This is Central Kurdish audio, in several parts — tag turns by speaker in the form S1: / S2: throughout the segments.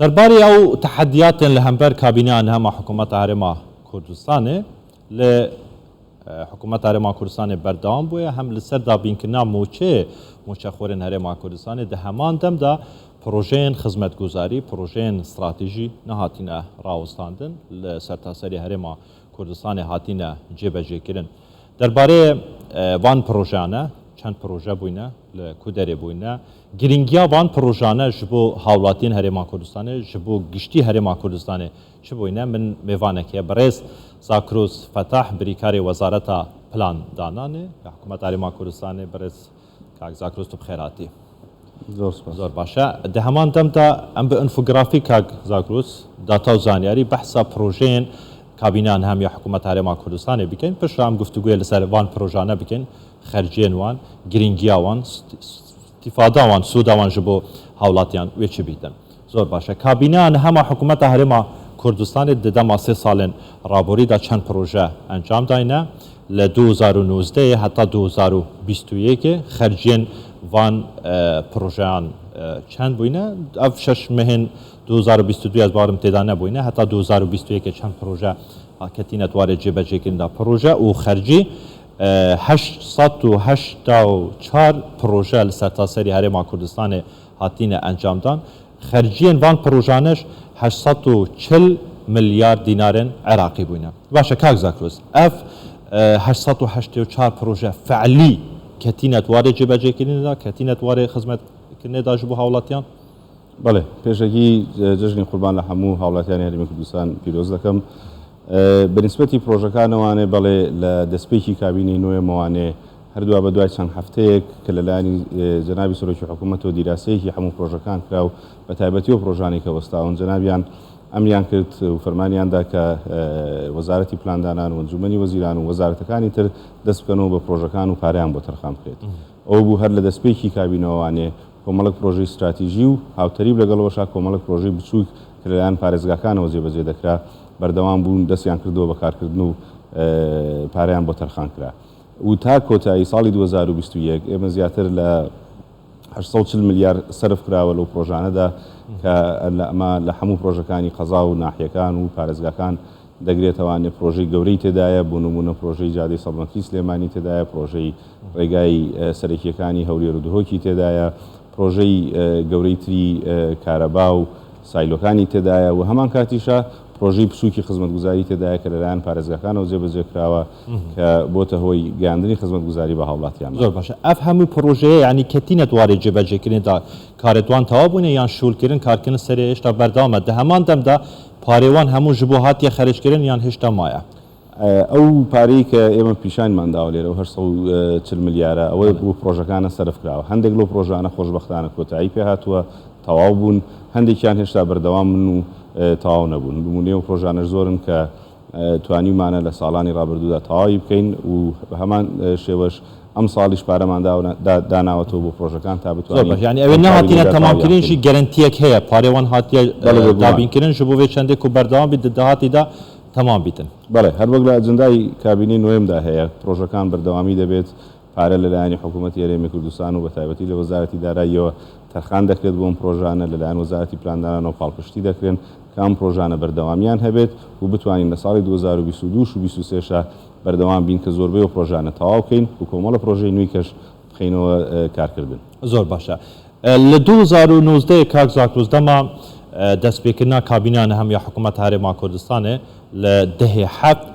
S1: سەرباری ئەو تەحەدیاتێن لە هەمبەر کابینەیا نهەما حکوومەتا هەرێما کوردستانێ لێ حکوومەتا هەرێما کوردستانێ بەردەوام بوویە هەم لە سەر دابینکردنا مووچەێ مووچەخۆرێن هەرێما کوردستانێ دە هەمان دەمدا پڕۆژەیێن خزمەتگوزاری، پڕۆژەیێن ستراتیژی نەهاتینە ڕاوستاندن لە سەرتاسەری هەرێما کوردستانێ هاتینە جێبەجێکردن. دەربارەێ ڤان پڕۆژانە چەند پڕۆژە بووینە، لە کو دەرێ بووینە، گرنگیا ڤان پڕۆژانە ژ بۆ هاوڵاتیێن هەرێما کوردستانێ، ژ بۆ گشتی هەرێما کوردستانێ چ بووینە؟ من مێڤانەک هەیە بەڕێز زاکرۆس فەتاح بریکارێ وەزارەتا پلان دانانێ لە حکوومەت هەرێما کوردستانێ. بەڕێز کاک زاکرۆس تو بخێر هاتی.
S2: زۆر سپاس.
S1: زۆر باشە. دە هەمان دەمدا ئەم بە ئینفۆگرافی کاک زاگرۆس داتا و زانیاری بەحسا پرۆژەیەن کابینە نهم یا حکوومەت هەرێما کوردستانێ بکەین پشت ئەم گفتوگوێ لەسەر ڤان پرۆژانە بکەین خەرجیێن وان گرنگیا وان ئیستیفادا وان سوودا وان ژ بۆ هاوڵاتیان وێ چ بیتن. زۆر باشە. کابینە نهما حکوومەتا هەرێما کوردستانێ دە دەما سێ ساڵێن ڕابۆریدا چەند پرۆژە ئەنجام داینە لە 2019 ێ هەتا 2021 ێ خەرجیێن ڤان پرۆژەیان چەند بووینە؟ ئەڤ شەش مەهێن 2022 ئەز باوەرم تێدا نەبووینە هەتا 2021 ێ چەند پرۆژە کەتینە دوارێ جێبەجێکردندا پرۆژە و خەرجی 884 پرۆژە لە سەرتاسەری هەرێما کوردستانێ هاتینە ئەنجامدان، خەرجیێن ڤان پڕۆژانەش 840 ملیار دینارێن عێراقی بووینە. باشە کاک زاکرۆس ئەڤ 884 پڕۆژە فعلی کەتینە دوارێ جێبەجێکردنێدا، کەتینە دوارێ خزمەتکردنێدا ژ بۆ هاوڵاتیان؟
S2: بەڵێ، پێشەکی جەژنی قوربان لە هەموو هاوڵاتیانی هەرێمی کوردستان پیرۆز دەکەم. بە نیسبەتی پڕۆژەکانەوانێ بەڵێ لە دەستپێکی کابینەی نۆیەمەوانێ هەر دوابەدوای چەند هەفتەیەک کە لەلایەنی جەنابی سەرۆکی حکوومەتەوە دیراسەیەکی هەموو پرۆژەکان کرا و بە تایبەتی ئەو پرۆژانەی کە وەستاون جەنابیان ئەمریان کرد و فەرمانیان دا کە وەزارەتی پلاندانان و ئەنجوومەنی وەزیران و وەزارەتەکانی تر دەست بکەنەوە بە پرۆژەکان و پارەیان بۆ تەرخان بکرێت. ئەوە بوو هەر لە دەستپێکی کابینەوەوانێ کۆمەڵێک پرۆژەی ستراتیژی و هاوتەریب لەگەڵەوەشا کۆمەڵێک پرۆژەی بچووک کە لەلایەن پارێزگاکانەوە جێبەجێ دەکرا بەردەوام بوون دەستیان کردەوە بە کارکردن و پارەیان بۆ تەرخان کرا. و تا کۆتایی ساڵی 2021 ئێمە زیاتر لە 840 ملیار سەرف کراوە لەو پرۆژانەدا کە ئەمە لە هەموو پرۆژەکانی قەزا و ناحیەکان و پارێزگاکان دەگرێتەوانێ پرۆژەی گەورەی تێدایە بۆ نموونە پرۆژەی جادەی 100 مەتری سلێمانی تێدایە پرۆژەی ڕێگای سەرەکیەکانی هەولێر و دهۆکی تێدایە پرۆژەی گەورەی تری کارەبا و سایلۆکانی تێدایە و هەمان کاتیشا پرۆژەی بچووکی خزمەتگوزاری تێدایە کە لەلایەن پارێزگاکانەوە جێبەجێ کراوە کە بۆتە هۆی گەیاندنی خزمەتگوزاری بە هاوڵاتیانمان.
S1: زۆر باشە ئەڤ هەموو پڕۆژەیە یانی کەتینە دوارێ جێبەجێکردنێ دا کارێ دوان تەواو بوونە یان شوولکردن کارکردن سەرێ هێشتا بەردەوامە دە هەمان دەمدا پارێ وان هەموو ژ بۆ هاتیە خەرجکردن یان هێشتا مایە؟
S2: ئەو پارەی کە ئێمە پیشانمان داوە لێرە ئەو 840 ملیارە ئەوە بۆ پڕۆژەکانە سەرف کراوە هەندێک لەو پڕۆژانە خۆشبەختانە کۆتایی پێ هاتووە تەواو بوون هەندێکیان هێشتا بەردەوامن و تەواو نەبوون نموونەی ئەو پڕۆژانەش زۆرن کە توانیومانە لە ساڵانی ڕابردوودا تەواوی بکەین و بە هەمان شێوەش ئەمساڵیش پارەمان داناوەتەوە بۆ پڕۆژەکان تا
S1: زۆر
S2: بتوانین
S1: باش یانی ئەوێ
S2: ئەم
S1: نەهاتینە
S2: کابینەدا
S1: تەمام
S2: تەواویان
S1: کرین ژی
S2: بکەین.
S1: گەرەنتیەک هەیە پارێ وان هاتیە
S2: بەڵێ بێگومان.
S1: دابین کرن ژ بۆ ڤێ چەندێ کو بەردەوام بیت دە داهاتیدا تەمام بیتن.
S2: بەڵێ هەر وەک لە ئەجندای کابینەی نۆیەمدا هەیە پڕۆژەکان بەردەوامی دەبێت، پارە لەلایەنی حکوومەتی هەرێمی کوردستان و بەتایبەتی لە وەزارەتی داراییەوە تەرخان دەکرێت بۆ ئەم پڕۆژانە، لەلایەن وەزارەتی پلاندانانەوە پاڵپشتی دەکرێن کە ئەم پڕۆژانە بەردەوامیان هەبێت و بتوانین لە ساڵی 2022 و 23 شا بەردەوام بین کە زۆربەی ئەو پڕۆژانە تەواو بکەین و کۆمەڵە پڕۆژەی نویکەش بخەینەوە کارکردن.
S1: زۆر باشە. لە 2019 کاک زاکرۆس دەما دەستپێکردنا کابینە نهم یا حکوومەت هەرێما کوردستانێ لە دهێ حەفت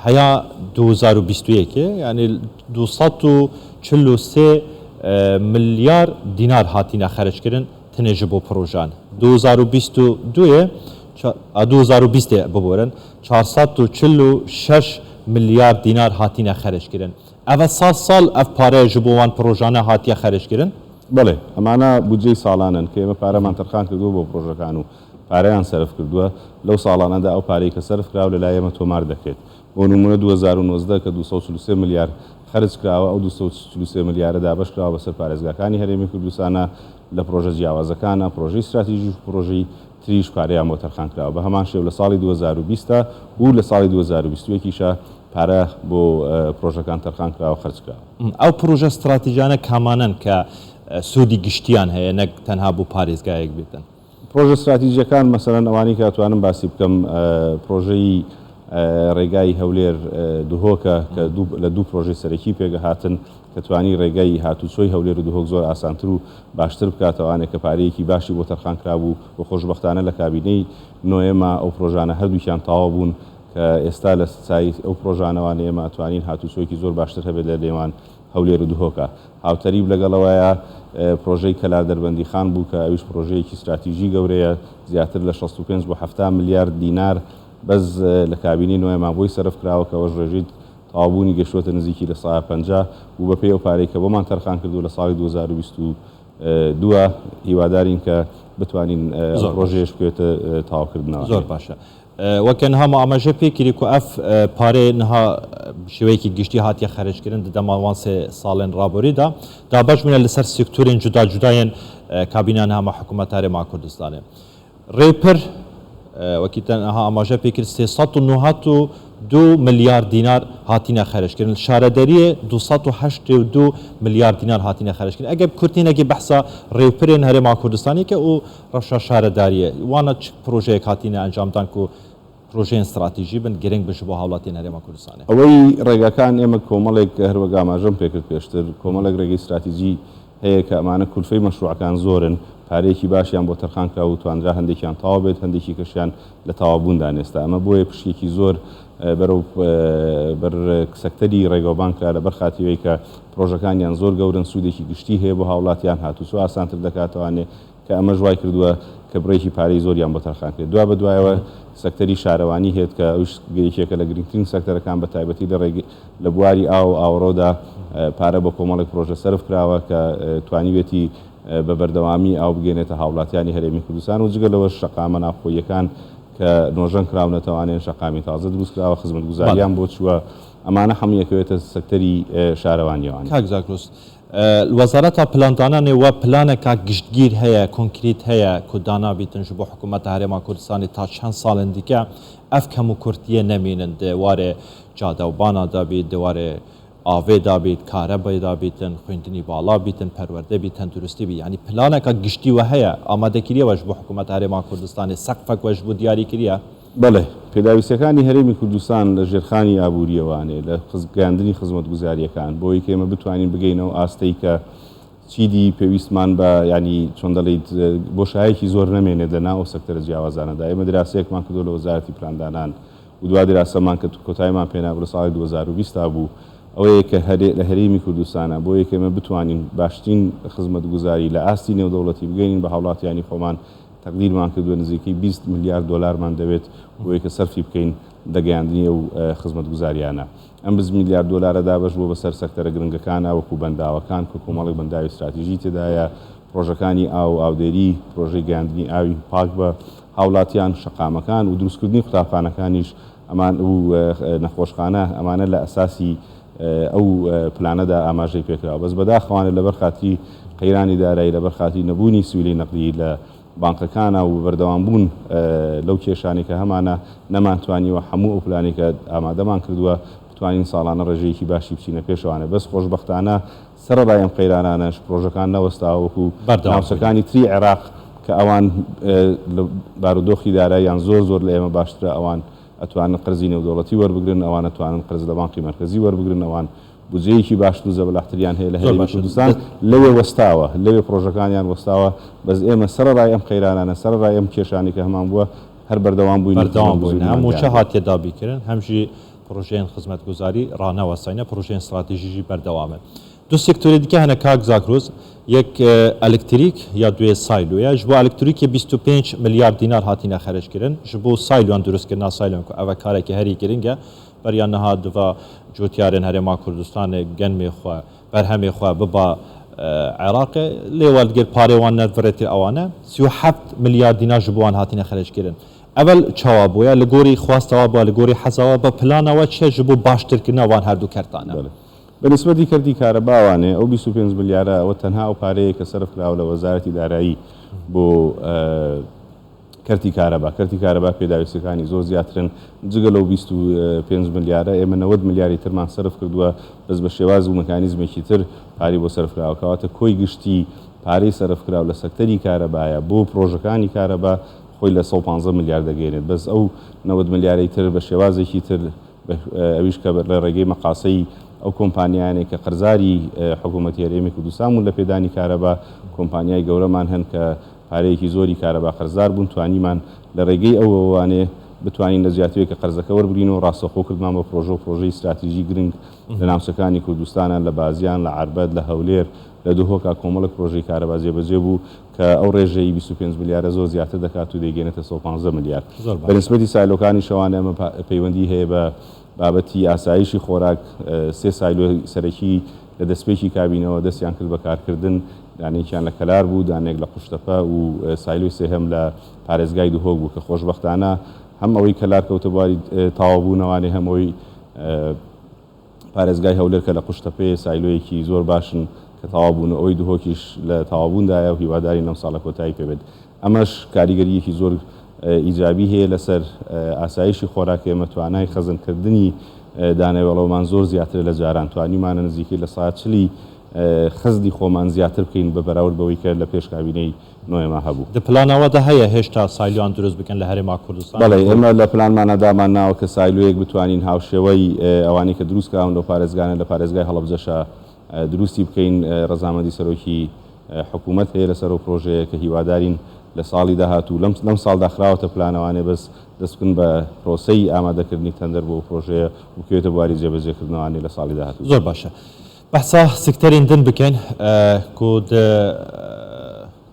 S1: هەیا 2021 یعنی 243 ملیار دینار هاتینە خەرجکردن تنێ ژ بۆ پڕۆژان 2022 2020 ببورن 446 ملیار دینار هاتینە خەرجکردن. ئەڤە ساڵ ساڵ ئەڤ پارەیە ژ بۆ وان پڕۆژانە هاتیە خەرجکردن؟
S2: بەڵێ، ئەمانە بودجەی ساڵانەن کە ئێمە پارەمان تەرخان کردووە بۆ پڕۆژەکان و پارەیان سەرف کردووە، لەو ساڵانەدا ئەو پارەی کە سەرف کراوە لەلای ئێمە تۆمار دەکرێت. بۆ نموونە 2019 کە 243 ملیار خەرج کراوە، ئەو 243 ملیارە دابەش کراوە بەسەر پارێزگاکانی هەرێمی کوردستانا لە پڕۆژە جیاوازەکانا، پڕۆژەی ستراتیژیش و پڕۆژەی تریش پارەیان بۆ تەرخان کراوە. بە هەمان شێوە لە ساڵی 2020 و لە ساڵی 2021 یشا پارە بۆ پڕۆژەکان تەرخان کراوە خەرج کراوە.
S1: ئەو پڕۆژە ستراتیژانە کامانەن کە سوودی گشتیان هەیە نەک تەنها بۆ پارێزگایەک بێتن؟
S2: پرۆژە ستراتیجیەکان مەسەلەن ئەوانەی کە ئەتوانم باسی بکەم پرۆژەی ڕێگای هەولێر دهۆکە کە لە دوو پرۆژەی سەرەکی پێگەهاتن کە توانی ڕێگای هاتوچۆی هەولێر و دهۆک زۆر ئاسانتر و باشتر بکاتەوانێ کە پارەیەکی باشی بۆ تەرخان کرابوو و خۆشبەختانە لە کابینەی نۆیەما ئەو پرۆژانە هەردووکیان تەواو بوون کە ئێستا لە سای ئەو پرۆژانەوانێ ئێمە ئەتوانین هاتوچۆیەکی زۆر باشتر هەبێت لە نێوان هەولێر و دهۆکە. هاوتەریب لەگەڵ ئەوەیا پرۆژەی کەلار دەربەندیخان بوو کە ئەویش پرۆژەیەکی ستراتیژی گەورەیە زیاتر لە 65 بۆ 70 ملیارد دینار بەس لە کابینەی نۆیەما بۆی سەرف کراوە کە ئەوەش ڕێژەی تەواوبوونی گەشتووەتە نزیکی 50% و بەپێی ئەو پارەی کە بۆمان تەرخان کردووە لە ساڵی 2022 هیوادارین کە بتوانین ئەو پرۆژەیەش بکەوێتە تەواوکردنەوە.
S1: زۆر باشە. وەکە niha me amaje pê kirî ku ev parê niha bi şêweyekî giştî hatiye xerickirin di dema wan sê salên raborî de dabeş bûne li ser sektorên cuda cuda yên kabîneya niha me hikûmeta Herêma Kurdistanê. Rêpir wekî te niha amaje pê kir 392 milyar dînar hatine xerickirin. Li şarederiyê 282 milyar dînar hatine xerickirin. Eger bi kurtînekî behsa rêpirên Herêma Kurdistanê ke û rewşa şaredariyê wana çi projeyek hatine encamdan ku projeyên stratejî bin giring bin ji bo hawlatiyên Herêma Kurdistanê.
S2: ئەوەی ڕێگاکان ئێمە کۆمەڵێک هەروەک ئاماژەم پێکرد پێشتر کۆمەڵێک ڕێگەی ستراتیژی هەیە کە ئەمانە کولفەی مەشروعەکان زۆرن، پارەیەکی باشیان بۆ تەرخان کرا و توانرا هەندێکیان تەواو بێت، هەندێکی کەشیان لە تەواوبووندان ئێستا. ئەمە بۆیە پشکێکی زۆر بەرەو بەر سەکتەری ڕێگەوبان کرا لەبەر خاتیوەی کە پرۆژەکانیان زۆر گەورن، سوودێکی گشتی هەیە بۆ هاوڵاتیان، هاتوچۆ ئاسانتر دەکاتەوانێ کە ئەمەش وای کردووە کە بڕێکی پارەی زۆریان بۆ تەرخان کرێت. دوا بەدوایەوە سەکتەری شارەوانی هێت کە ئەوش یەکێکە لە گرنگترین سەکتەرەکان بە تایبەتی لە ڕێگەی لە بواری ئاو و ئاوەڕۆدا پارە بۆ کۆمەڵێک پرۆژە سەرف کراوە کە توانیوێتی بە بەردەوامی ئاو بگەێنێتە هاوڵاتیانی هەرێمی کوردستان و جگە لەوەش شەقامە ناوخۆییەکان کە نۆژەن کراونەتەوانێن شەقامی تازە دروست کراوە، خزمەتگوزاریان بۆ چووە، ئەمانە هەموو یەکەوێتە سەکتەری شارەوانیەوانێ.
S1: کاک زاگرۆس، وەزارەتا پلاندانانێ وە پلانەکا گشتگیر هەیە، کۆنکریت هەیە کو دانا بیتن ji bo hikûmeta Herêma Kurdistanê ta çend salên dike ev kem û kurtiyê nemînin di warê cadewbana de bît, di warê avê de bît, karebê de bîtin, xwîndinî bala bîtin, perwerde bît, tenduristî bît. Yanî planeka giştî we heye, amadekiriye we ji bo hikûmeta Herêma Kurdistanê, seqfek we ji bo diyarî kiriye؟
S2: بەڵێ، پێداویستیەکانی هەرێمی کوردستان لە ژێرخانی ئابووریەوانێ، لە گەیاندنی خزمەتگوزاریەکان، بۆی کە ئێمە بتوانین بگەینەوە ئاستەی کە چیدی پێویستمان بە ینی چۆن دەڵێیت بۆشایەکی زۆر نەمێنێت لە ناو ئەو سەکتەرە جیاوازانەدا. ئێمە دراسەیەکمان کردو لە وەزارەتی پلاندانان و دوا دراسەمان کە کۆتاییمان پێنابوو لە ساڵی 2020 بوو، ئەوەیە کە لە هەرێمی کوردستانە بۆیە کە ئێمە بتوانین باشترین خزمەتگوزاری لە ئاستی نێودەوڵەتی بگەینین بە هاوڵاتیانی خۆمان، تەقدیرمان کردووە نزیکەی 20 ملیار دۆلارمان دەوێت بۆیە کە سەرفی بکەین لە گەیاندنی ئەو خزمەتگوزاریانە. ئەم 20 ملیار دۆلارە دابەش بووە بەسەر سەکتەرە گرنگەکانە وەکو بەنداوەکان کە کۆمەڵێک بەنداوی ستراتیژی تێدایە، پرۆژەکانی ئاو و ئاودێری، پرۆژەی گەیاندنی ئاوی پاک بە هاوڵاتیان، شەقامەکان و دروستکردنی قوتابخانەکانیش ئەمان و نەخۆشخانە، ئەمانە لە ئەساسی ئەو پلانەدا ئاماژەی پێکراوە. بەس بەداخەوانە لەبەر خاتری قەیرانی دارایی، لەبەر خاتری نەبوونی سویلەی نەقدی لە بانقەکانە و بەردەوام بوون لەو کێشانەی کە هەمانە، نەمانتوانیوە هەموو ئەو پلانەی کە ئامادەمان کردووە بتوانین ساڵانە ڕێژەیەکی باشی بچینە پێشەوانە. بەس خۆشبەختانە سەرەڕای ئەم قەیرانانەش پرۆژەکان نەوەستاوە وەکو ناوچەکانی تری عێراق کە ئەوان لە بارودۆخی داراییان زۆر زۆر لە ئێمە باشترە، ئەوان ئەتوانن قەرزی نێودەوڵەتی وەربگرن، ئەوان ئەتوانن قەرز لە بانقی مەرکەزی وەربگرن، ئەوان بودجەیەکی باشتر و زەبەلاحتریان هەیە لە هەرێمی کوردستان، لەوێ وەستاوە، لەوێ پرۆژەکانیان وەستاوە. بەس ئێمە سەرەڕای ئەم قەیرانانە، سەرەڕای ئەم کێشانەی کە هەمان بووە، هەر بەردەوام بووین،
S1: بەردەوام بووین. هەم مووچە هاتیە دابینکردن، هەم ژی پرۆژەیەن خزمەتگوزاری ڕانەوەستاینە، پرۆژەیەن ستراتیژیژی بەردەوامن. دوو سێکتۆری دیکە هەنە کاک زاگرۆس، یەک ئەلکتریک یا دوێ سایلۆیە. ji bo elektrîkê 25 milyar dînar hatine xerickirin ji bo sayloyan dirustkirina sayloyan ku ev karekî herî giring e. Beriya niha diva cotyarên Herêma Kurdistanê genmê xwe, berhemê xwe biba Iraqê lê werdigir parê wan nevirêtir ewan e. 37 milyar dînar ji bo wan hatine xerickirin. Evel çawa bûye li gorî xwasta we bûye, li gorî heza we bûye, plana we çi ye ji bo baştirkirina wan herdû kertane؟
S2: بە نیسبەتی کەرتی کارەباوانێ ئەو 25 ملیارە ئەوە تەنها ئەو پارەیە کە سەرف کراوە لە وەزارەتی دارایی بۆ کەرتی کارەبا. کەرتی کارەبا پێداویستیەکانی زۆر زیاترن، جگە لەو 25 ملیارە ئێمە 90 ملیاری ترمان سەرف کردووە، بەس بە شێواز و مکانیزمێکی تر پارەی بۆ سەرف کراوە. کەواتە کۆی گشتی پارەی سەرفکراو لە سەکتەری کارەبایە بۆ پرۆژەکانی کارەبا خۆی لە 115 ملیار دەگەیەنێت، بەس ئەو 90 ملیارەی تر بە شێوازێکی تر ئەویش کە لە ڕێگەی مەقاسەی ئەو کۆمپانیایانەی کە قەرزاری حکوومەتی هەرێمی کوردستان بوون لە پێدانی کارەبا، کۆمپانیای گەورەمان هەن کە پارەیەکی زۆری کارەبا قەرزار بوون، توانیمان لە ڕێگەی ئەوەوانێ بتوانین لە جیاتیوەی کە قەرزەکە وەربگرین و ڕاستەوخۆ کردمان بە پرۆژە و پرۆژەی ستراتیژی گرنگ لە ناوچەکانی کوردستانە، لە بازیان، لە عەربەت، لە هەولێر، لە دهۆکا کۆمەڵێک پرۆژەی کارەبا جێبەجێ بوو کە ئەو ڕێژەی 25 ملیارە زۆر زیاتر دەکات و دەیگەیەنێتە 115 ملیار.
S1: زۆر
S2: بە
S1: باشە.
S2: نسبەتی سایلۆکانیشەوانە ئەمە پەیوەندی هەیە بە بابەتی ئاسایشی خۆراک، سێ سایلۆی سەرەکی لە دەستپێکی کابینەوە دەستیان کرد بە کارکردن، دانەیەکیان لە کەلار بوو، دانەیەک لە قوشتەپە و سایلۆی سێهەم لە پارێزگای دهۆک بوو کە خۆشبەختانە هەم ئەوەی کەلار کەوتە بواری تەواوبوونەوانێ هەم ئەوەی پارێزگای هەولێر کە لە قوشتەپەیە سایلۆیەکی زۆر باشن کە تەواو بوون و ئەوەی دهۆکیش لە تەواوبووندایە و هیوادارین لەم ساڵە کۆتایی پێ بێت. ئەمەش کاریگەرییەکی زۆر ئیجابی هەیە لەسەر ئاسایشی خۆراک. ئێمە توانای خەزنکردنی دانەوێڵەوەمان زۆر زیاترە لە جاران، توانیومانە نزیکەی 40% خەزنی خۆمان زیاتر بکەین بە بەراورد بەوەی کە لە پێش کابینەی نۆیەما هەبوو.
S1: دە پلانەوەدا هەیە هێشتا سایلۆیان دروست بکەن لە هەرێما کوردستان؟
S2: بەڵێ، ئێمە لە پلانمانا دامان ناوە کە سایلۆیەک بتوانین هاوشێوەی ئەوانەی کە دروست کراون لەو پارێزگانە لە پارێزگای هەڵەبجەشا دروستی بکەین. ڕەزامەندی سەرۆکی حکوومەت هەیە لەسەر ئەو پرۆژەیە کە هیوادارین لە ساڵی داهاتوو لەم لەم ساڵدا خراوەتە پلانەوانێ بەس دەست بکەن بە پرۆسەی ئامادەکردنی تەندەر بۆ ئەو پرۆژەیە و بکەوێتە بواری جێبەجێکردنەوانێ لە ساڵی داهاتوودا.
S1: زۆر باشە. بەحسا سکتەرین دن بکەین کو د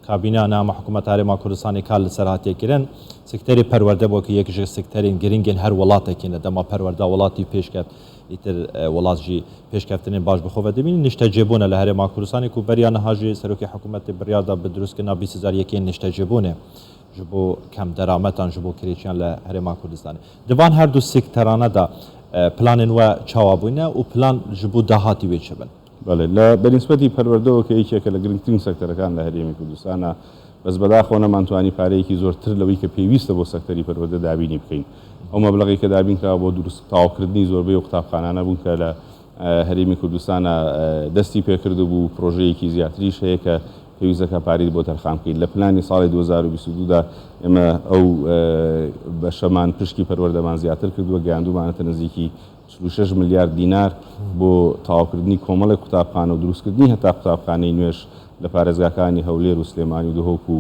S1: کابینە نامە حکوومەت هەرێما کوردستانی کار لەسەر هاتیە کرن، سکتەری پەروەردە بۆ کە یەک ژ سکتەرین گرنگن هەر وڵاتێکینە دەما پەروەردە وڵاتی پێشکەفت ئیتر وڵات ژی پێشکەفتنین باش بخۆ دەبینین نیشتەجێبوونە لە هەرێما کوردستانی کو بەریا نهاژی سەرۆکی حکوومەتی بڕیاردا بە دروستکردنا 20,000 یەکەی نیشتەجێبوونێ ji bo kem derametan ji bo kirêçiyan li Herêma Kurdistanê. Di van her du sekterane de planên we çawa bûne û plan ji bo dahatî wê çi bin؟
S2: بەڵێ، لە بەنیسبەتی پەروەردەوە کە یەکێکە لە گرنگترین سەکتەرەکان لە هەرێمی کوردستانە، بەس بەداخەوە نەمانتوانی پارەیەکی زۆرتر لەوەی کە پێویستە بۆ سەکتەری پەروەردە دابینی بکەین. ئەو مەبلەغی کە دابین کراوە بۆ دروست تەواوکردنی زۆربەی ئەو قوتابخانانە بوون کە لە هەرێمی کوردستانە دەستی پێکردبوو. پرۆژەیەکی زیاتریش هەیە کە پێویستەکە پارەی بۆ تەرخان بکەین. لە پلانی ساڵی 2022 دا ئێمە ئەو بەشەمان پشکی پەروەردەمان زیاتر کردووە، گەیاندوومانەتە نزیکی 46 ملیار دینار بۆ تەواوکردنی کۆمەڵێک قوتابخانە و دروستکردنی هەتا قوتابخانەی نوێش لە پارێزگاکانی هەولێر و سلێمانی و دهۆک و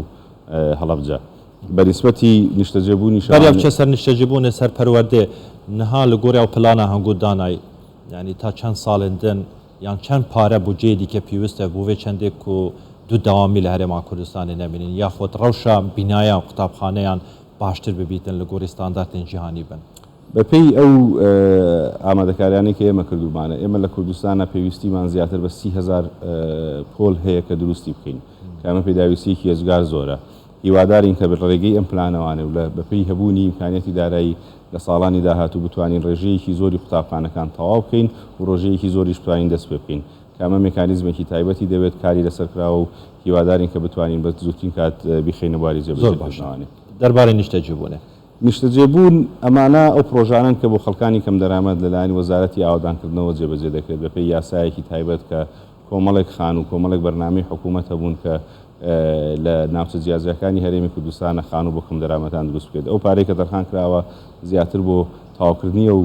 S2: هەڵەبجە. بە نسبەتی نیشتەجێبوونی
S1: بەریا بچە سەر نیشتەجێبوونێ سەر پەروەردێ نها لە گۆریا و پلانە هەنگو دانای، یعنی تا چەند ساڵێن دن یان چەند پارە بودجەیە دیکە پێویستە بۆ وێ چەندێک و دوو دەوامی لە هەرێما کوردستانی نەبینین یاخود ڕەوشە بینایان قوتابخانەیان باشتر ببیتن لە گۆری ستاندارتên جیهانی بن؟
S2: بەپێی ئەو ئامادەکاریانەی کە ئێمە کردومانە، ئێمە لە کوردستانە پێویستیمان زیاتر بە 30,000 پۆل هەیە کە دروستی بکەین کە ئەمە پێداویستیەکی ئێجگار زۆرە. هیوادارین کە ڕێگەی ئەم پلانەوانە و بەپێی هەبوونی ئیمکانیەتی دارایی لە ساڵانی داهاتوو بتوانین ڕێژەیەکی زۆری قوتابخانەکان تەواو بکەین و ڕۆژەیەکی زۆریش بتوانین دەست پێ بکەین کە ئەمە مێکانیزمێکی تایبەتی دەبێت کاری لەسەر کراوە و هیوادارین کە بتوانین بە زووترین کات بیخەینە بواری
S1: زۆر باشە.
S2: جێبەجێکردنەوانێ.
S1: دەربارەی نیشتەجێبوونێ.
S2: نیشتەجێبوون ئەمانە ئەو پرۆژانەن کە بۆ خەڵکانی کەمدەرامەت لەلایەن وەزارەتی ئاوەدانکردنەوە جێبەجێ دەکرێت بەپێی یاسایەکی تایبەت کە کۆمەڵێک خان و کۆمەڵێک بەرنامەی حکوومەت هەبوون کە لە ناوچە جیاجیاکانی هەرێمی کوردستانە خان و بۆ کەمدەرامەتان دروست بکرێت. ئەو پارەی کە تەرخان کراوە زیاتر بۆ تەواوکردنی ئەو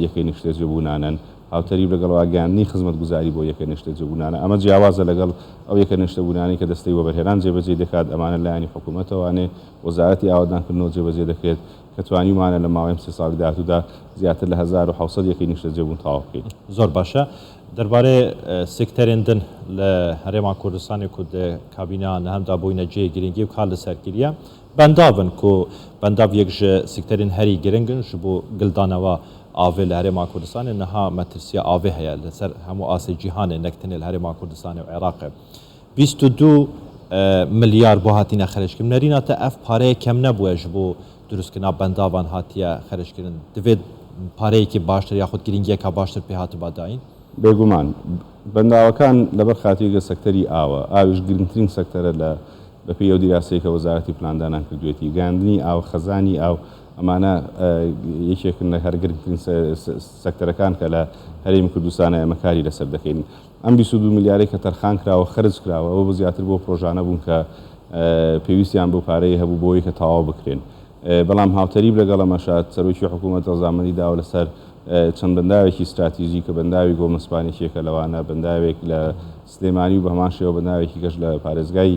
S2: یەکەی نیشتەجێبوونانەن، هاوتەریب لەگەڵ ڕاگەیاندنی خزمەتگوزاری بۆ یەکە نیشتەجێبوونانە. ئەمە جیاوازە لەگەڵ ئەو یەکە نیشتەبوونانەی کە دەستەی وەبەرهێنان جێبەجێ دەکات. ئەمانە لایەنی حکوومەتەوانێ وەزارەتی ئاوەدانکردنەوە جێبەجێ دەکرێت کە توانیومانە لە ماوەی سێ ساڵی داهاتوودا زیاتر لە 1700 یەکەی نیشتەجێبوون تەواو بکەین.
S1: زۆر باشە. دەربارەی سێکتەرێن دن لە هەرێما کوردستانی کو د کابینە نهەمدا بووینە جێ گرنگی و کار لەسەر کریە بەنداون کو بەنداو یەک ژ سێکتەرên هەرî گرنگن ji bo gildanawa avê li Herêma Kurdistanê niha metirsiya avê heye li ser hemû asê cîhanê nek tenê li Herêma Kurdistanê û Iraqê. 22 milyar bo hatîne xerickirin. Nerîna te ev pareyê kem nebûye ji bo dirustkirina bendavan hatiye xerickirin. Divê pareyekî baştir yaxud giringiyeka baştir pê hatiba dayîn؟
S2: بێگومان بەنداوەکان لەبەر خاتریگە سەکتەری ئاوە، ئاویش گرنگترین سەکتەرە لە بەپێی ئەو دیراسەیە کە وەزارەتی پلاندانان کردوێتی. گەیاندنی ئاو، خەزانی ئاو، ئەمانە یەکێکن لە هەر گرنگترین سەکتەرەکان کە لە هەرێمی کوردستانە ئێمە کاری لەسەر دەکەین. ئەم 22 ملیارەی کە تەرخان کراوە خەرج کراوە، ئەوە زیاتر بۆ پرۆژانە بوون کە پێویستیان بەو پارەیە هەبوو بۆ ئەوەی کە تەواو بکرێن. بەڵام هاوتەریب لەگەڵ ئەمەشا سەرۆکی حکوومەت ڕەزامەندی داوە لەسەر چەند بەنداوێکی ستراتیژی کە بەنداوی گۆمەسپان یەکێکە لەوانە، بەنداوێک لە سلێمانی و بە هەمان شێوە بەنداوێکی کەش لە پارێزگای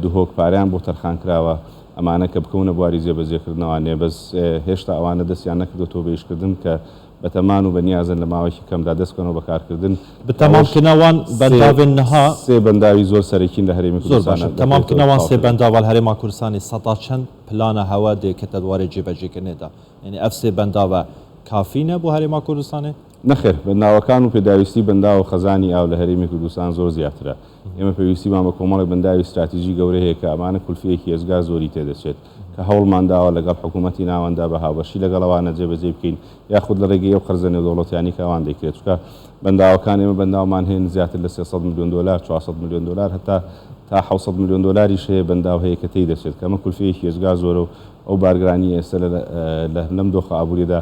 S2: دهۆک پارەیان بۆ تەرخان کراوە، ئەمانە کە بکەونە بواری جێبەجێکردنەوانێ، بەس هێشتا ئەوانە دەستیان نەکردۆتەوە بە ئیشکردن کە بەتەمان و بەنیازن لە ماوەیەکی کەمدا دەست بکەنەوە بە کارکردن.
S1: بە تەمامکردنا وان بەنداوێن نها.
S2: سێ بەنداوی زۆر سەرەکین لە هەرێمی
S1: زۆر
S2: کوردستانا
S1: باشە. تەمامکردنا
S2: دەکرێتەوە
S1: وان سێ
S2: تەواوکردن.
S1: بەنداوە لە هەرێما کوردستانێ سەتا چەند پلانە هەوە دێ کە تەدوارێ جێبەجێکردنێ دا؟ یانی ئەڤ سێ بەنداوە کافی نە بۆ هەرێما کوردستانێ؟
S2: نەخێر، بەنداوەکان و پێداویستی بەنداو و خەزانی ئاو لە هەرێمی کوردستان زۆر زیاترە. ئێمە پێویستیمان بە کۆمەڵێک بەنداوی ستراتیژی گەورە هەیە کە ئەمانە کولفەیەکی ئێجگار زۆری تێدەچێت کە هەوڵمان داوە لەگەڵ حکوومەتی ناوەندا بە هاوبەشی لەگەڵ ئەوانە جێبەجێی بکەین یاخود لە ڕێگەی ئەو قەرزە نێودەوڵەتیانەی کە ئەوان دەیکرێت چونکە بەنداوەکان ئێمە بەنداومان هەیە زیاتر لە 300 ملیۆن دۆلار 400 ملیۆن دۆلار هەتا تا 700 ملیۆن دۆلاریش هەیە بەنداو هەیە کە تێی دەچێت کە ئەمە کولفەیەکی ئێجگار زۆرە و ئەو بارگرانییە ئێستا لە لەم دۆخە ئابووریەدا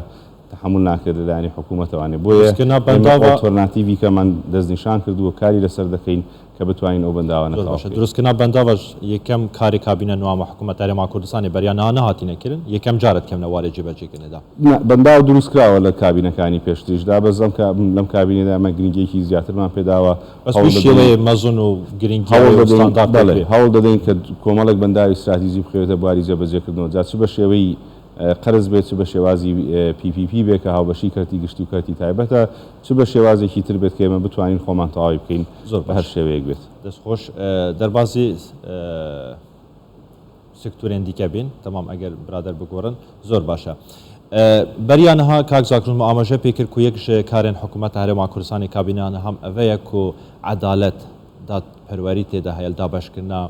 S2: تەحەمول ناکرێت لەلایەنی حکوومەتەوانێ، بۆیە
S1: دروستکردنا
S2: ئێمە
S1: بەنداوە.
S2: ئۆڵتۆرناتیڤی کەمان دەستنیشان کردووە، کاری لەسەر دەکەین کە بتوانین ئەو بەنداوانە
S1: زۆر
S2: تەواو
S1: باشە
S2: بکەین.
S1: دروستکردنا بەنداوەش یەکەم کاری کابینە نوامە حکوومەت هەرێما کوردستانێ بەریا نها نەهاتینە کرن یەکەم جارت کەمنە وارێ جێبەجێکردنێدا.
S2: نا، بەنداو دروست کراوە لە کابینەکانی پێشتریشدا، بەس ئەم کا لەم کابینەدا ئێمە گرنگییەکی زیاترمان پێداوە،
S1: بەس
S2: هەوڵ
S1: وی
S2: دەدەین.
S1: شێوەیە مەزن و گرنگییە
S2: هەوڵ
S1: و
S2: دەدەین،
S1: ستاندارد
S2: بەڵێ،
S1: پێک بێ.
S2: هەوڵ دەدەین کە کۆمەڵێک بەنداوی ستراتیجی بخەوێتە بواری جێبەجێکردنەوە، جا چ بە شێوەی قەرز بێت، چ بە شێوازی PPP بێت کە هاوبەشی کەرتی گشتی و کەرتی تایبەتە، چ بە شێوازێکی تر بێت کە ئێمە بتوانین خۆمان تەواوی بکەین
S1: زۆر
S2: بە هەر
S1: باش
S2: شێوەیەک بێت.
S1: دەست خۆش دەربازی سکتورێن دیکە بین تەمام ئەگەر برادەر بگۆڕن زۆر باشە. بەریا نها کاک زاکرون ئاماژە پێ کرد کو یەک ژ کارێن حکوومەت هەرێما کوردستانی کابینە نهم ئەڤەیە کو عەدالەت دادپەروەری تێدا هەیە دابەشکردنا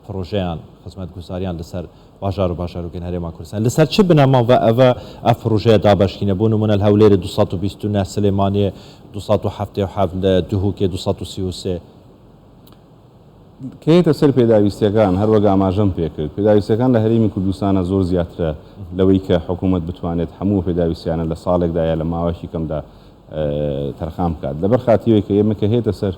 S1: پڕۆژەیان خزمەتگوزاریان لەسەر باژار و باژارۆکێن هەرێما کوردستان لەسەر چ بنەما ڤە ئەڤە ئەڤ پڕۆژەیە دابەشکینە بۆ نموونە لە هەولێرێ 229 سلێمانیێ 277 لە دهۆکێ 233.
S2: کە یەتە سەر پێداویستیەکان هەر وەک ئاماژەم پێکرد پێداویستیەکان لە هەرێمی کوردستانا زۆر زیاترە لەوەی کە حکوومەت بتوانێت هەموو پێداویستیانە لە ساڵێکدا یا لە ماوەیەکی کەمدا تەرخان بکات لەبەر خاتیەوەی کە ئێمە کە هێتە سەر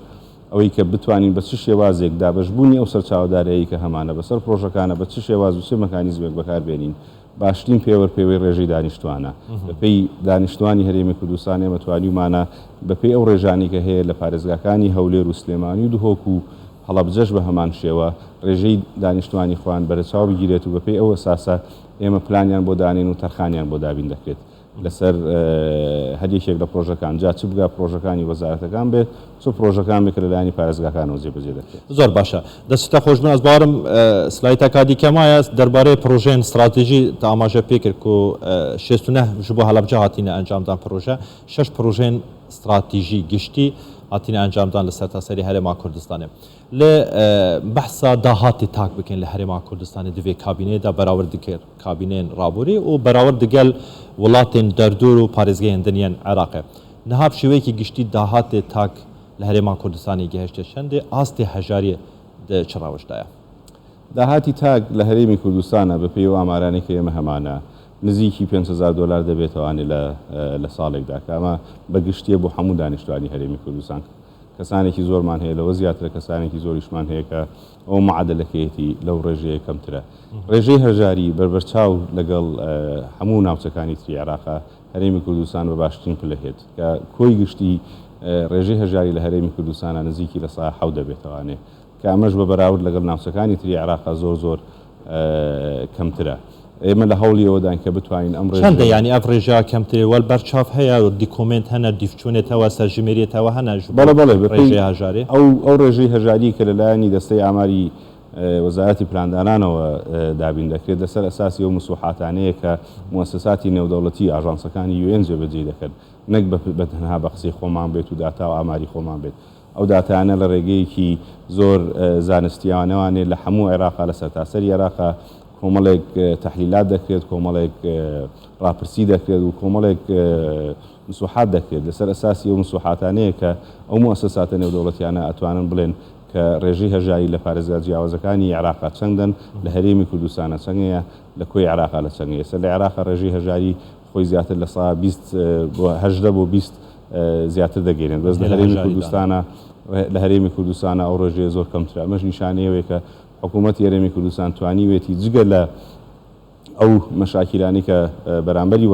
S2: ئەوەی کە بتوانین بە چ شێوازێک دابەشبوونی ئەو سەرچاوە داراییەی کە هەمانە بەسەر پڕۆژەکانە بە چ شێواز و چ مەکانیزمێک بەکار بێنین، باشترین پێوەر پێوەی ڕێژەی دانیشتووانە. بەپێی دانیشتووانی هەرێمی کوردستان ئێمە توانیومانە بەپێی ئەو ڕێژانەی کە هەیە لە پارێزگاکانی هەولێر و سلێمانی و دهۆک و هەڵەبجەش بە هەمان شێوە ڕێژەی دانیشتووانی خۆیان بەرچاو بگیرێت و بەپێی ئەو ئەساسە ئێمە پلانیان بۆ دانێین و تەرخانیان بۆ دابین دەکرێت. لەسەر هەر یەکێک لە پڕۆژەکان، جا چ بگا پڕۆژەکانی وەزارەتەکان بێت، چ پڕۆژەکان بێت کە لەلایەنی پارێزگاکانەوە جێبەجێ دەکرێت.
S1: زۆر باشە دەستتە خۆش بن ئەز باوەرم سلایتەکا دیکە مایە دەربارەی پڕۆژەیەن ستراتیژی تە ئاماژە پێ کرد کو 69 ژ بۆ هەلەبجە هاتینە ئەنجامدان پڕۆژە شەش پڕۆژەیەن ستراتیژی گشتی هاتینە ئەنجامدان لە سەرتاسەری هەرێما کوردستانێ لێ بەحسا داهاتی تاک بکەین لە هەرێما کوردستانێ دڤێ کابینەیەدا بەراورد دکرد کابینەیەن ڕابووری و بەراورد دگەل وڵاتێن دەردور و پارێزگەیەن دن یەن عێراقێ نها بشێوەیەکی گشتی داهاتێ تاک لە هەرێما کوردستانێ گەهێشتێ چەندێ ئاستێ هەژاریێ د چ ڕەوشدایە؟
S2: داهاتی تاک لە هەرێمی کوردستانا بە پێی ئەو ئامارانەی کە ئێمە هەمانە نزیکی 5000 دۆلار دەبێتەوانێ لە لە ساڵێکدا کە ئەمە بە گشتیە بۆ هەموو دانیشتوانی هەرێمی کوردستان کەسانێکی زۆرمان هەیە لەوە زیاترە کەسانێکی زۆریشمان هەیە کە ئەو معادەلەکەیەتی لەو ڕێژەیە کەمترە. ڕێژەی هەژاری بەربەرچاو لەگەڵ هەموو ناوچەکانی تری عێراقا هەرێمی کوردستان بە باشترین پلە هێت کە کۆی گشتی ڕێژەی هەژاری لە هەرێمی کوردستانا نزیکی 7% دەبێتەوانێ کە ئەمەش بە بەراورد لەگەڵ ناوچەکانی تری عێراقا زۆر زۆر کەمترە. ئێمە لە هەوڵی ئەوەداین کە بتوانین ئەم
S1: چەندە
S2: ڕێژەیە.
S1: یانی ئەڤ ڕێژە کەمترێ وەل بەرچاڤ هەیە دیکۆمێنت هەنە دیفچوونێتەوە سەرژمێریێتەوە هەنە ژ بۆ
S2: بەڵێ بەڵێ بەپێی
S1: ڕێژەی هەژارێ؟
S2: ئەو ئەو ڕێژەی هەژاریی کە لەلایەنی دەستەی ئاماری وەزارەتی پلاندانانەوە دابین دەکرێت لەسەر ئەساسی ئەو مسوحاتانەیە کە موەسەساتی نێودەوڵەتی ئاژانسەکانی UN جێبەجێی دەکەن نەک بە تەنها بە قسەی خۆمان بێت و داتا و ئاماری خۆمان بێت. ئەو داتایانە لە ڕێگەیەکی زۆر زانستیانەوانێ لە هەموو عێراقا لە سەرتاسەری عێراقا کۆمەڵێک تەحلیلات دەکرێت، کۆمەڵێک ڕاپرسی دەکرێت و کۆمەڵێک مسوحات دەکرێت. لەسەر ئەساسی ئەو مسوحاتانەیە کە ئەو موئەسەساتە نێودەوڵەتیانە ئەتوانن بڵێن کە ڕێژەی هەژاری لە پارێزگا جیاوازەکانی عێراقا چەندەن، لە هەرێمی کوردستانا چەنگەیە، لە کۆی عێراقا لە چەنگەیە. ئێستا لە عێراقا ڕێژەی هەژاری خۆی زیاتر 20% بۆ 18 بۆ 20 زیاتر دەگەینێت، بەس لە هەرێمی کوردستانا لە هەرێمی کوردستانا ئەو ڕێژەیە زۆر کەمترە. ئەمەش نیشانەی ئەوەیە کە حکوومەتی هەرێمی کوردستان توانیوێتی جگە لە ئەو مەشاکیلانەی کە بەرامبەری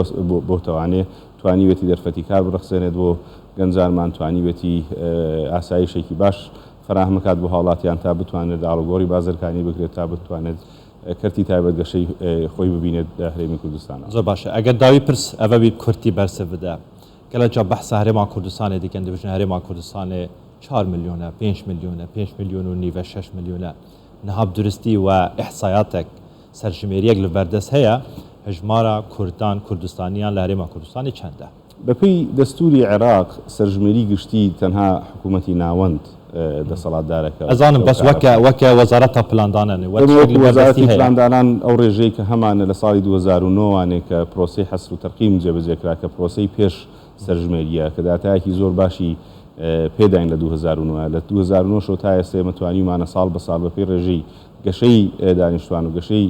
S2: بۆتەوانێ، توانیوێتی دەرفەتی کار بڕەخسێنێت بۆ گەنجانمان، توانیوێتی ئاسایشێکی باش فەراهەم بکات بۆ هاوڵاتیان تا بتوانرێت ئاڵوگۆڕی بازرگانی بکرێت، تا بتوانێت کەرتی تایبەت گەشەی خۆی ببینێت لە هەرێمی کوردستانەوە.
S1: زۆر باشە ئەگەر داوی پرس ئەڤە بی کورتی بەرسڤ بدە گەلە جا بەحسا هەرێما کوردستانێ دیکەن دبژن هەرێما کوردستانێ چار ملیۆنە پێنج ملیۆنە پێنج ملیۆن و نیڤە شەش ملیۆنە نها بدروستی وە ئیحسایاتەک سەرژمێریەک لە بەردەست هەیە هەژمارا کوردان کوردستانیان لە هەرێما کوردستانێ چەندە؟
S2: بەپێی دەستوری عێراق سەرژمێری گشتی تەنها حکومەتی ناوەند دەسەڵاتدارە کە
S1: ئەزانم بەس وەکە وەکە وەزارەتا پلاندانان وە
S2: ئێمە
S1: تشتێک
S2: وەکو
S1: لە بەردەستی
S2: وەزارەتی
S1: هەیە؟
S2: پلاندانان ئەو ڕێژەی کە هەمانە لە ساڵی 2009 وانێ کە پرۆسەی حەسر و تەرقیم جێبەجێ کرا کە پرۆسەی پێش سەرژمێرییە کە داتایەکی زۆر باشی پێداین لە 2009 لە 2009 شەوە تا ئێستا ئێمە توانیومانە ساڵ بە ساڵ بەپێی ڕێژەی گەشەی دانیشتوان و گەشەی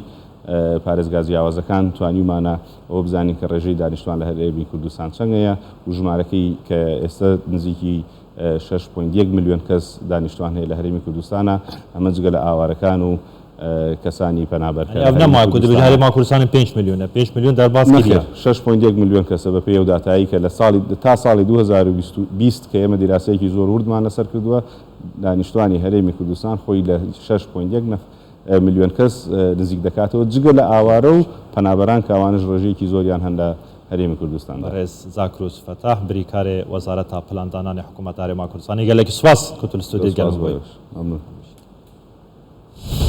S2: پارێزگا جیاوازەکان توانیومانە ئەوە بزانین کە ڕێژەی دانیشتوان لە هەرێمی کوردستان چەندەیە و ژمارەکەی کە ئێستا نزیکی 6.1 ملیۆن کەس دانیشتوان هەیە لە هەرێمی کوردستانە، ئەمە جگە لە ئاوارەکان و کەسانی پەنابەر کە
S1: یانی
S2: لە
S1: ئەڤ
S2: هەرێمی
S1: نەما کو دبێژن
S2: کوردستانە.
S1: هەرێما کوردستانê پێنج ملیۆنە، پێنج ملیۆن دەرباز
S2: نەخێر
S1: کریە.
S2: 6.1 ملیۆن کەسە بەپێی ئەو داتایەی کە لە ساڵی تا ساڵی 2020 کە ئێمە دیراسەیەکی زۆر وردمان لەسەر کردووە دانیشتوانی هەرێمی کوردستان خۆی لە 6.1 ملیۆن کەس نزیک دەکاتەوە جگە لە ئاوارە و پەنابەران کە ئەوانەش ڕێژەیەکی زۆریان هەن لە هەرێمی کوردستاندا.
S1: بەڕێز زاکروس فەتاح بریکارێ وەزارەتا پلاندانانێ حکوومەتا هەرێما کوردستانێ گەلەکی سوپاس کو تو لە
S2: زۆر
S1: ستۆدیۆ
S2: سوپاس
S1: گەلم
S2: بۆ
S1: بووی.
S2: ئێوەش. مەمنون.